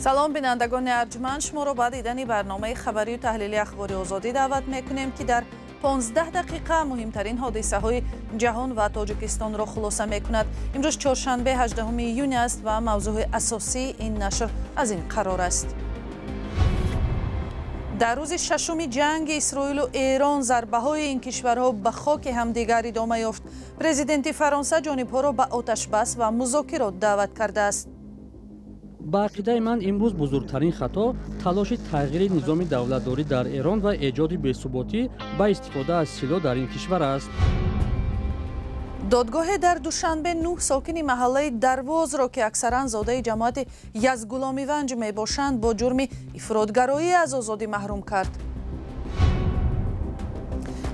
Салом бинандагони арҷманд, шуморо ба дидани барномаи хабарию таҳлили Ахбори Озодӣ даъват мекунем, ки дар 15 дақиқа муҳимтарин ҳодисаҳои ҷаҳон ва Тоҷикистонро хулоса мекунад. Имрӯз чоршанбе 18 июн аст ва мавзӯи асосии ин нашр аз ин қарор аст. Дар рӯзи шашуми ҷанги Исроилу Эрон зарбаҳои ин кишварҳо ба хоки ҳамдигар идома ёфт. Президенти Фаронса ҷонибҳоро ба оташбас ва музокирот даъват кардааст. Ба ақидаи ман имрӯз бузургтарин хато талоши тағйири низоми давлатдорӣ дар Эрон ва эҷоди бесуботӣ ба истифода аз силоҳ дар ин кишвар аст. Додгоҳе дар Душанбе 9 сокини маҳаллаи Дарвозро, ки аксаран зодаи ҷамоати Язгуломи Ванҷ мебошанд, бо ҷурми ифротгароӣ аз озодӣ маҳрум кард.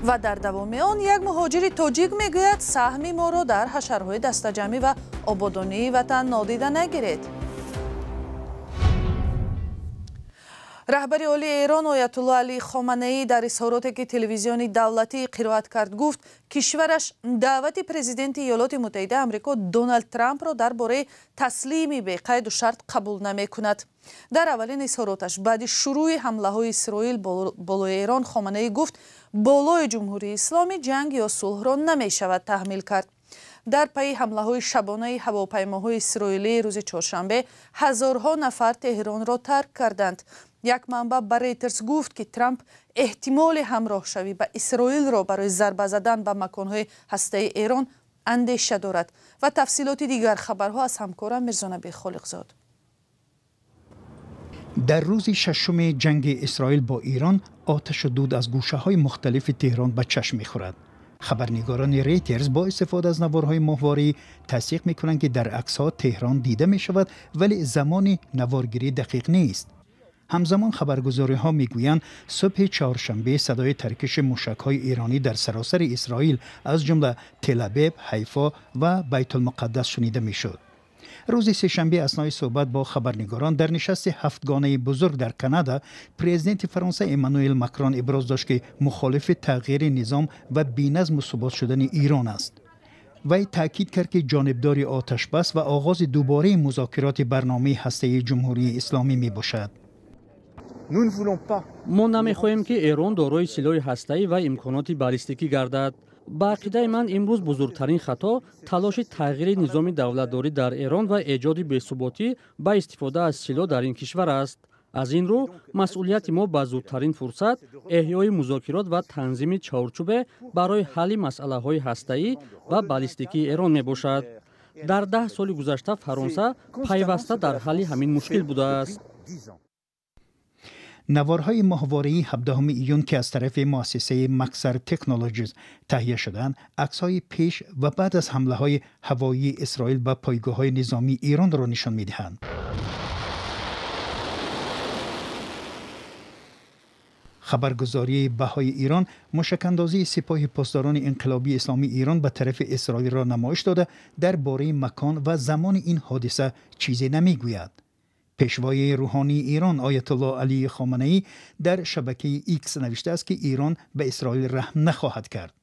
Ва дар давоми он як муҳоҷири тоҷик мегӯяд, саҳми моро дар ҳашарҳои дастаҷамъӣ ва ободонии ватан нодида нагиред. Раҳбари олии Эрон Оятулло Алӣ Хоманаӣ дар изҳороте, ки телевизиони давлатӣ қироат кард, гуфт, кишвараш даъвати президенти Иёлоти Муттаҳидаи Амрико Доналд Трампро дар бораи таслими беқайду шарт қабул намекунад. Дар аввалин изҳороташ баъди шурӯъи ҳамлаҳои Исроил болои Эрон Хоманаӣ гуфт, болои Ҷумҳурии Исломӣ ҷанг ё сулҳро намешавад таҳмил кард. Дар пайи ҳамлаҳои шабонаи ҳавопаймоҳои исроилӣ рӯзи чоршанбе ҳазорҳо нафар Теҳронро тарк карданд. Як манбаъ ба Рейтерс гуфт, ки Трамп эҳтимоли ҳамроҳшавӣ ба Исроилро барои зарба задан ба маконҳои ҳастаи Эрон андеша дорад. Ва тафсилоти дигар хабарҳо аз ҳамкорам Мирзонаби Холиқзод. Дар рӯзи шашуми ҷанги Исроил бо Эрон оташу дуд аз гӯшаҳои мухталифи Теҳрон ба чашм мехӯрад. Хабарнигорони Рейтерс бо истифода аз наворҳои моҳворӣ тасдиқ мекунанд, ки дар аксҳо Теҳрон дида мешавад, вале замони наворгирӣ дақиқ нест. Ҳамзамон хабаргузориҳо мегӯянд, субҳи чоршанбе садои таркиши мушакҳои эронӣ дар саросари Исроил аз ҷумла Телабеб, Ҳайфо ва Байтулмуқаддас шунида мешуд. Рӯзи сешанбе аснои суҳбат бо хабарнигорон дар нишасти ҳафтгонаи бузург дар Канада, президенти Фаронса Эммануэл Макрон иброз дошт, ки мухолифи тағйири низом ва беназму субот шудани Эрон аст. Вай таъкид кард, ки ҷонибдори оташбас ва оғози дубораи музокироти барномаи ҳастаии Ҷумҳурии Исломӣ мебошад. Мо намехоҳем, ки Эрон дорои силоҳи ҳастаӣ ва имконоти баллистикӣ гардад. Ба ақидаи ман имрӯз бузургтарин хато талоши тағйири низоми давлатдорӣ дар Эрон ва эҷоди бесуботӣ ба истифода аз силоҳ дар ин кишвар аст. Аз ин рӯ масъулияти мо ба зудтарин фурсат эҳёи музокирот ва танзими чаҳорчӯбе барои ҳалли масъалаҳои ҳастаӣ ва баллистикии Эрон мебошад. Дар 10 соли гузашта Фаронса пайваста дар ҳалли ҳамин мушкил будааст. Наворҳои моҳвории 17 июн, ки аз тарафи муассисаи Maxar Technologies таҳия шудаанд, аксҳои пеш ва баъд аз ҳамлаҳои ҳавоии Исроил ба пойгоҳҳои низомии Эронро нишон медиҳанд. Хабаргузории Баҳои Эрон мушакандозии Сипоҳи Посдорони Инқилобии Исломии Эрон ба тарафи Исроилро намоиш дода, дар бораи макон ва замони ин ҳодиса чизе намегӯяд. Пешвои рӯҳонии Эрон Оятулло Алӣ Хоманаӣ дар шабакаи Икс навиштааст, ки Эрон ба Исроил раҳм нахоҳад кард.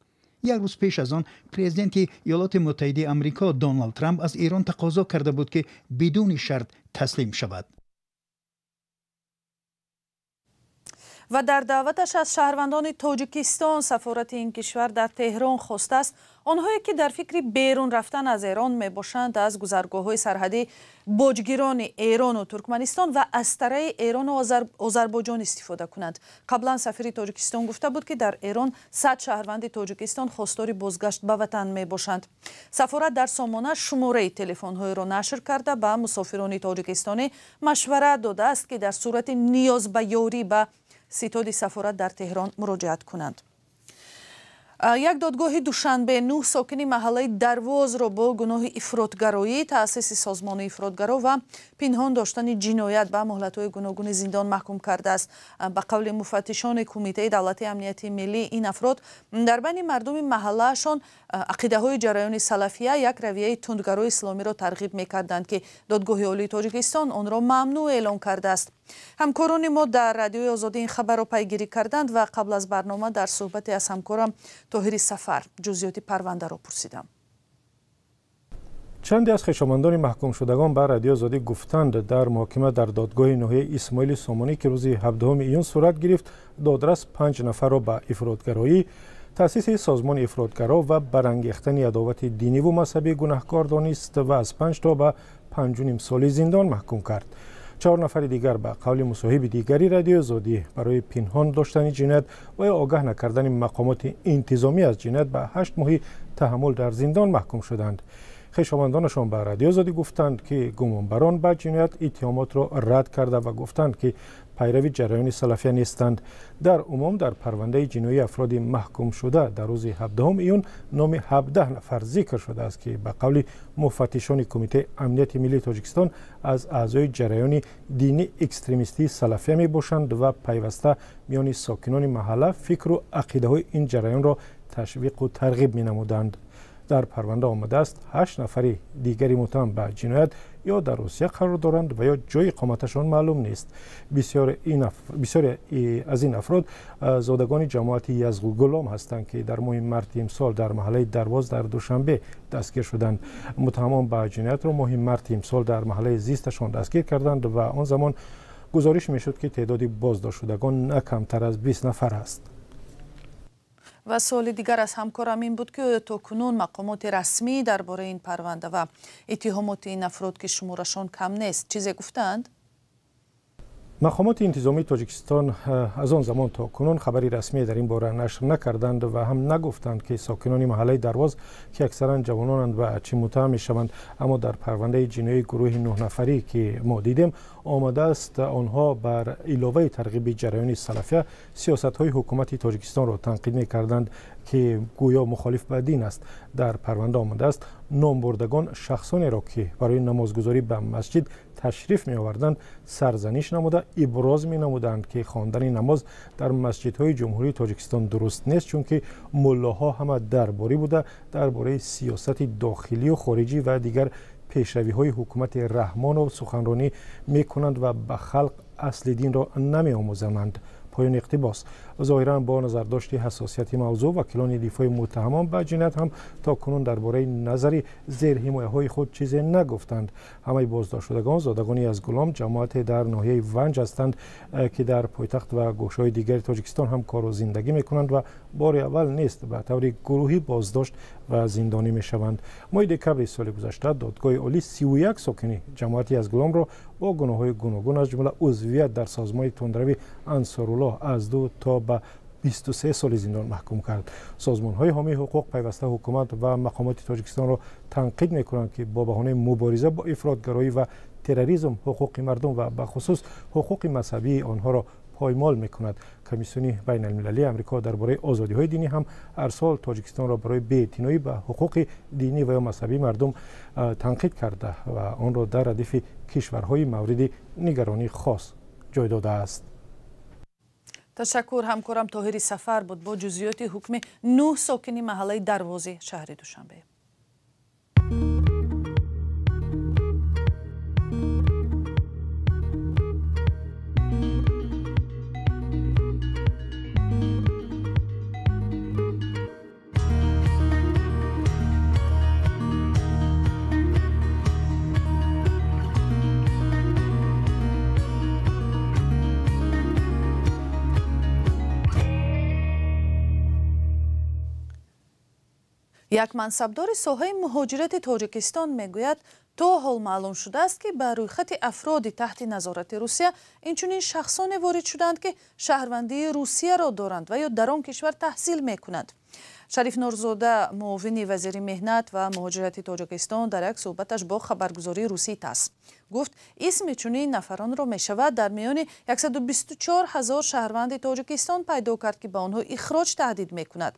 Як рӯз пеш аз он президенти Иёлоти Муттаҳидаи Амрико Доналд Трамп аз Эрон тақозо карда буд, ки бидуни шарт таслим шавад. Ва дар даъваташ аз шаҳрвандони Тоҷикистон сафорати ин кишвар дар Теҳрон хостааст, онҳое ки дар фикри берун рафтан аз Эрон мебошанд, аз гузаргоҳҳои сарҳадии боҷгирони Эрону Туркманистон ва астараи Эрону Озарбойҷон истифода кунанд. Қаблан сафири Тоҷикистон гуфта буд, ки дар Эрон 100 шаҳрванди Тоҷикистон хостори бозгашт ба ватан мебошанд. Сафорат дар сомона шумораи телефонҳоеро нашр карда, ба мусофирони тоҷикистонӣ машварат додааст, ки дар сурати ниёз ба ёрӣ ба ситоди сафорат дар Теҳрон муроҷиат кунанд. Як додгоҳи Душанбе 9 сокини маҳаллаи Дарвозро бо гуноҳи ифротгароӣ, таъсиси созмони ифротгаро ва пинҳон доштани ҷиноят ба муҳлатҳои гуногуни зиндон маҳкум кардааст. Ба қавли муфаттишони Кумитаи давлатии амнияти миллӣ, ин афрод дар байни мардуми маҳаллаашон ақидаҳои ҷараёни салафия, як равияи тундгарои исломиро тарғиб мекарданд, ки Додгоҳи олии Тоҷикистон онро мамнӯъ эълон кардааст. Ҳамкорони мо дар Радиои Озодӣ ин хабарро пайгирӣ карданд ва қабл аз барнома дар суҳбате аз ҳамкорам Тоҳири Сафар ҷузъиёти парвандаро пурсидам. Чанде аз хешомандони маҳкумшудагон ба Радиои Озодӣ гуфтанд, дар муҳокима дар додгоҳи ноҳияи Исмоили Сомонӣ, ки рӯзи 17 июн сурат гирифт, додрас 5 нафарро ба ифротгароӣ, таъсиси созмони ифротгаро ва барангехтани адовати диниву мазҳабӣ гунаҳкор донист ва аз 5 то ба 5,5 соли зиндон маҳкум кард. 4 нафари дигар ба қавли мусоҳиби дигари Радиои Озодӣ барои пинҳон доштани ҷиноят ва ё огаҳ накардани мақомоти интизомӣ аз ҷиноят ба 8 моҳи таҳаммул дар зиндон маҳкум шуданд. Хешовандонашон ба Радиои Озодӣ гуфтанд, ки гумонбарон ба ҷиноят иттиҳомотро рад карда ва гуфтанд, ки пайрави ҷараёни салафия нестанд. Дар умум дар парвандаи ҷиноии афроди маҳкумшуда дар рӯзи 17 июн номи 17 нафар зикр шудааст, ки ба қавли муфаттишони Кумитаи амнияти миллии Тоҷикистон аз аъзои ҷараёни дини экстремистии салафия мебошанд ва пайваста миёни сокинони маҳалла фикру ақидаҳои ин ҷараёнро ташвиқу тарғиб менамуданд. Дар парванда омадааст, 8 нафари дигари муттаҳам ба ҷиноят ё дар Русия қарор доранд ва ё ҷои иқоматашон маълум нест. Бисёре аз ин афрод зодагони ҷамоати Язғулом ҳастанд, ки дар моҳи марти имсол дар маҳаллаи Дарвоз дар Душанбе дастгир шуданд. Муттаҳамон ба ҷиноятро моҳи марти имсол дар маҳаллаи зисташон дастгир карданд ва он замон гузориш мешуд, ки теъдоди боздоштшудагон на камтар аз 20 нафар аст. Ва суоли дигар аз ҳамкорам ин буд, ки оё то кунун мақомоти расмӣ дар бораи ин парванда ва иттиҳомоти ин афрод, ки шуморашон кам нест, чизе гуфтаанд? Мақомоти интизомии Тоҷикистон аз он замон то кунун хабари расмие дар ин бора нашр накарданд ва ҳам нагуфтанд, ки сокинони маҳаллаи Дарвоз, ки аксаран ҷавононанд, ба чӣ муттаҳам мешаванд. Аммо дар парвандаи ҷиноии гурӯҳи 9 нафарӣ, ки мо дидем, омадааст, онҳо бар иловаи тарғиби ҷараёни салафия сиёсатҳои ҳукумати Тоҷикистонро танқид мекарданд, ки гӯё мухолиф ба дин аст. Дар парванда омадааст, номбурдагон шахсонеро, ки барои намозгузорӣ ба масҷид ташриф меоварданд, сарзаниш намуда иброз менамуданд, ки хондани намоз дар масҷидҳои Ҷумҳурии Тоҷикистон дуруст нест, чунки муллоҳо ҳама дарборӣ буда дар бораи сиёсати дохилию хориҷӣ ва дигар пешравиҳои ҳукумати Раҳмонов суханронӣ мекунанд ва ба халқ асли динро намеомӯзананд. Поёни иқтибос. Зоҳиран бо назардошти ҳассосияти мавзӯъ вакилони дифои муттаҳамон ба ҷиноят ҳам то кунун дар бораи назари зерҳимояҳои худ чизе нагуфтанд. Ҳамаи боздоштшудагон зодагони Язғулом, ҷамоате дар ноҳияи Ванҷ ҳастанд, ки дар пойтахт ва гӯшаҳои дигари Тоҷикистон ҳам кору зиндагӣ мекунанд ва бори аввал нест ба таври гурӯҳӣ боздошт ва зиндонӣ мешаванд. Моҳи декабри соли гузашта додгоҳи олӣ 31 сокини ҷамоати Язғуломро бо гуноҳҳои гуногун, аз ҷумла узвият дар созмони тундрави Ансоруллоҳ, аз 2 то ба 23 соли зиндон маҳкум кард. Созмонҳои ҳомии ҳуқуқ пайваста ҳукумат ва мақомоти Тоҷикистонро танқид мекунанд, ки бо баҳонаи мубориза бо ифротгароӣ ва терроризм ҳуқуқи мардум ва бахусус ҳуқуқи мазҳабии онҳоро поймол мекунад. Комиссиони байналмилалии Амрико дар бораи озодиҳои динӣ ҳам ҳар сол Тоҷикистонро барои беэътиноӣ ба ҳуқуқи динӣ ва ё мазҳабии мардум танқид карда ва онро дар радифи кишварҳои мавриди нигаронии хос ҷой додааст. Ташаккур. Ҳамкорам Тоҳири Сафар буд бо ҷузъиёти ҳукми 9 сокини маҳаллаи Дарвози шаҳри Душанбе. Як мансабдори соҳаи муҳоҷирати Тоҷикистон мегӯяд, то ҳол маълум шудааст, ки ба рӯйхати афроди таҳти назорати Русия инчунин шахсоне ворид шуданд, ки шаҳрвандии Русияро доранд ва ё дар он кишвар таҳсил мекунанд. Шариф Нурзода, муовини вазири меҳнат ва муҳоҷирати Тоҷикистон, дар як суҳбаташ бо хабаргузории русии ТАСС гуфт, исми чунин нафаронро мешавад дар миёни 124 ҳазор шаҳрванди Тоҷикистон пайдо кард, ки ба онҳо ихроҷ таҳдид мекунад.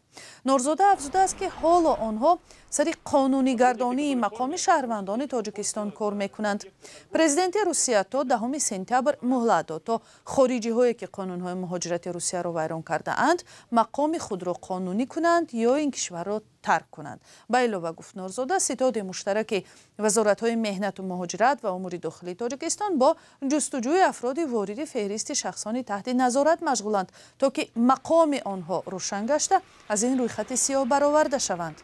Нурзода афзудааст, ки ҳоло онҳо сари қонунигардонии мақоми шаҳрвандони Тоҷикистон кор мекунанд. Президенти Русия то 10 сентябр муҳлат дод, то хориҷиҳое, ки қонунҳои муҳоҷирати Русияро вайрон кардаанд, мақоми худро қонунӣ кунанд ё ин кишварро тарк кунанд. Ба илова, гуфт Нурзода, ситоди муштараки вазоратҳои меҳнату муҳоҷират ва умури дохилии Тоҷикистон бо ҷустуҷӯи афроди вориди феҳристи шахсони таҳти назорат машғуланд, то ки мақоми онҳо рӯшан гашта аз ин рӯйхати сиёҳ бароварда шаванд.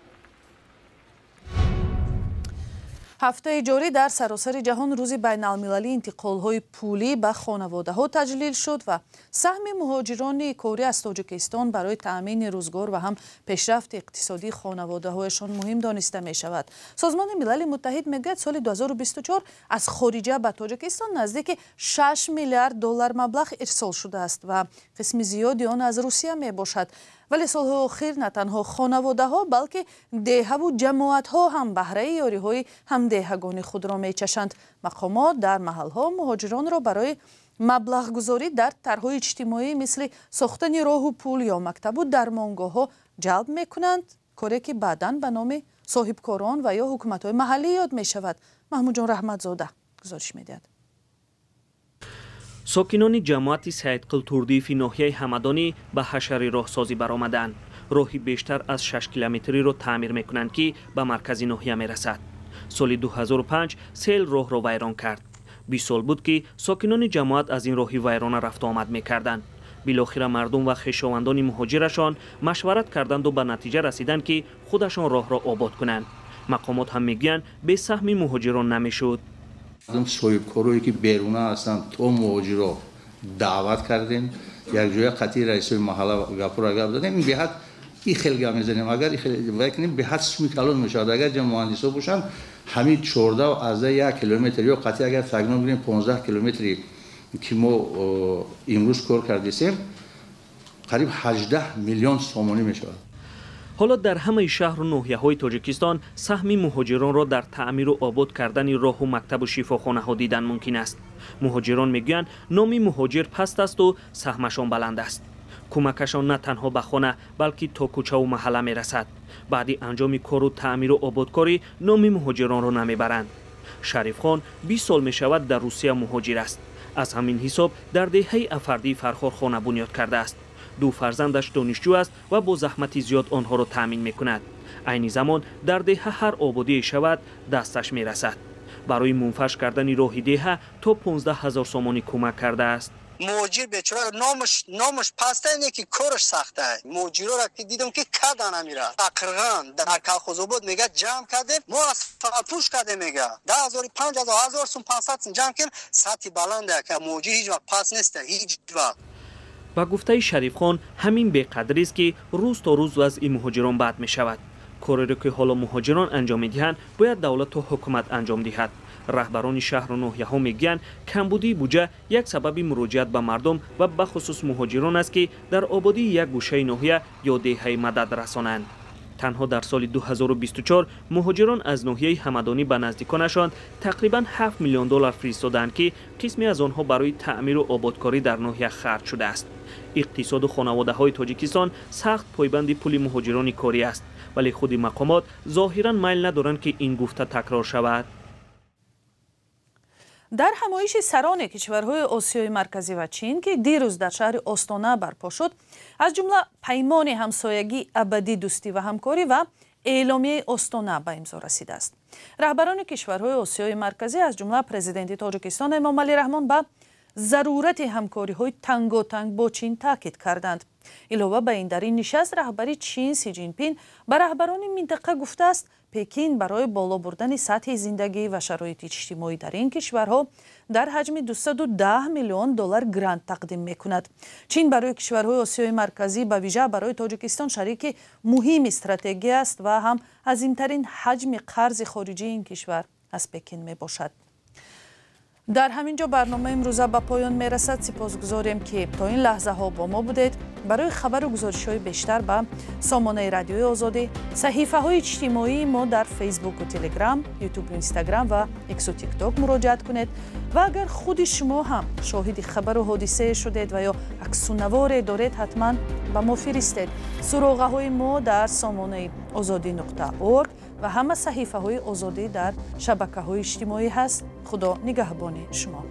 Ҳафтаи ҷорӣ дар саросари ҷаҳон рӯзи байналмилалии интиқолҳои пулӣ ба хонаводаҳо таҷлил шуд ва саҳми муҳоҷирони корӣ аз Тоҷикистон барои таъмини рӯзгор ва ҳам пешрафти иқтисодии хонаводаҳояшон муҳим дониста мешавад. Созмони Милали Муттаҳид мегӯяд, соли 2024 аз хориҷа ба Тоҷикистон наздики 6 миллиард доллар маблағ ирсол шудааст ва қисми зиёди он аз Русия мебошад. Вале солҳои охир на танҳо хонаводаҳо, балки деҳаву ҷамоатҳо ҳам баҳраи ёриҳои ҳамдеҳагони худро мечашанд. Мақомот дар маҳалҳо муҳоҷиронро барои маблағгузорӣ дар тарҳҳои иҷтимоӣ мисли сохтани роҳу пул ё мактабу дармонгоҳҳо ҷалб мекунанд, коре ки баъдан ба номи соҳибкорон ва ё ҳукуматҳои маҳаллӣ ёд мешавад. Маҳмудҷон Раҳматзода гузориш медиҳад. Сокинони ҷамоати Саидқул Турдиеви ноҳияи Ҳамадонӣ ба ҳашари роҳсозӣ баромаданд. Роҳи бештар аз 6 километриро таъмир мекунанд, ки ба маркази ноҳия мерасад. Соли 2005 сел роҳро вайрон кард. 20 сол буд, ки сокинони ҷамоат аз ин роҳи вайрона рафтуомад мекарданд. Билохира мардум ва хешовандони муҳоҷирашон машварат карданду ба натиҷа расиданд, ки худашон роҳро обод кунанд. Мақомот ҳам мегӯянд, бе саҳми муҳоҷирон намешуд. Соҳибкорое ки беруна ҳастанд, то муҳоҷиро даъват кардем, якҷоя қатъи раисои маҳалла гапура гап задем. Ин беҳад и хел гап мезанем, агар вай кунем, беҳад суми калон мешавад. Агар ҷа муҳандисо бошанд, ҳамин 14,1 километр ё қатъи агар тагно бигирем 15 километри ки мо имрӯз кор кардесем, қариб 18 миллион сомонӣ мешавад. Ҳоло дар ҳамаи шаҳру ноҳияҳои Тоҷикистон саҳми муҳоҷиронро дар таъмиру обод кардани роҳу мактабу шифохонаҳо дидан мумкин аст. Муҳоҷирон мегӯянд, номи муҳоҷир паст асту саҳмашон баланд аст. Кӯмакашон на танҳо ба хона, балки то кӯчаву маҳалла мерасад. Баъди анҷоми кору таъмиру ободкорӣ номи муҳоҷиронро намебаранд. Шарифхон 20 сол мешавад дар Русия муҳоҷир аст. Аз ҳамин ҳисоб дар деҳаи Афардии Фархор хона бунёд кардааст. Ду фарзандаш донишҷӯ аст ва бо заҳмати зиёд онҳоро таъмин мекунад. Айни замон дар деҳа ҳар ободие шавад, дасташ мерасад. Барои мунфаш кардани роҳи деҳа то 15 ҳазор сомонӣ кӯмак кардааст. Муҳоҷир бечора номаш паста, не ки кораш сахта. Муҳоҷирора ки дидам, ки кадан амира. Ақрған дар колхозобод мега ҷамъ кардем, мо аз фалпӯш кардем, мега 10 000, 5000, 1000 сум, 500 сум ҷамъ кардем. Сатҳи баланда, ки муҳоҷир ҳеҷ вақт паст неста, ҳеҷ вақт. Ба гуфтаи Шарифхон, ҳамин беқадрист, ки рӯз то рӯз вазъи муҳоҷирон бад мешавад. Кореро ки ҳоло муҳоҷирон анҷом медиҳанд, бояд давлату ҳукумат анҷом диҳад. Раҳбарони шаҳру ноҳияҳо мегӯянд, камбудии буҷа як сабаби муроҷиат ба мардум ва бахусус муҳоҷирон аст, ки дар ободии як гӯшаи ноҳия ё деҳаи мадад расонанд. Танҳо дар соли 2024 муҳоҷирон аз ноҳияи Ҳамадонӣ ба наздиконашон тақрибан 7 миллион доллар фиристоданд, ки қисме аз онҳо барои таъмиру ободкорӣ дар ноҳия харҷ шудааст. Иқтисоду хонаводаҳои Тоҷикистон сахт пойбанди пули муҳоҷирони корӣ аст, вале худи мақомот зоҳиран майл надоранд, ки ин гуфта такрор шавад. Дар ҳамоиши сарони кишварҳои Осиёи Марказӣ ва Чин, ки дирӯз дар шаҳри Остона барпо шуд, аз ҷумла Паймони ҳамсоягӣ, абадӣ, дӯстӣ ва ҳамкорӣ ва Эъломияи Остона ба имзо расидааст. Раҳбарони кишварҳои Осиёи Марказӣ, аз ҷумла президенти Тоҷикистон Эмомалӣ Раҳмон, ба зарурати ҳамкориҳои танготанг бо Чин таъкид карданд. Илова ба ин, дар ин нишаст раҳбари Чин Си Ҷинпин ба раҳбарони минтақа гуфтааст, Пекин барои боло бурдани сатҳи зиндагӣ ва шароити иҷтимоӣ дар ин кишварҳо дар ҳаҷми 210 миллион доллар грант тақдим мекунад. Чин барои кишварҳои Осиёи Марказӣ, ба вижа барои Тоҷикистон, шарики муҳими стратегия аст ва ҳам азимтарин ҳаҷми қарзи хориҷии ин кишвар аз Пекин мебошад. Дар ҳамин ҷо барномаи имрӯза ба поён мерасад. Сипосгузорем, ки то ин лаҳзаҳо бо мо будед. Барои хабару гузоришҳои бештар ба сомонаи Радиои Озодӣ, саҳифаҳои иҷтимоии мо дар Фейсбуку Телеграм, Ютубу Инстаграм ва Иксу Тикток муроҷиат кунед. Ва агар худи шумо ҳам шоҳиди хабару ҳодисае шудед ва ё аксунаворе доред, ҳатман ба мо фиристед. Суроғаҳои мо дар сомонаи озодӣ.орг ва ҳама саҳифаҳои Озодӣ дар шабакаҳои иҷтимоӣ ҳаст. Худо нигаҳбони шумо.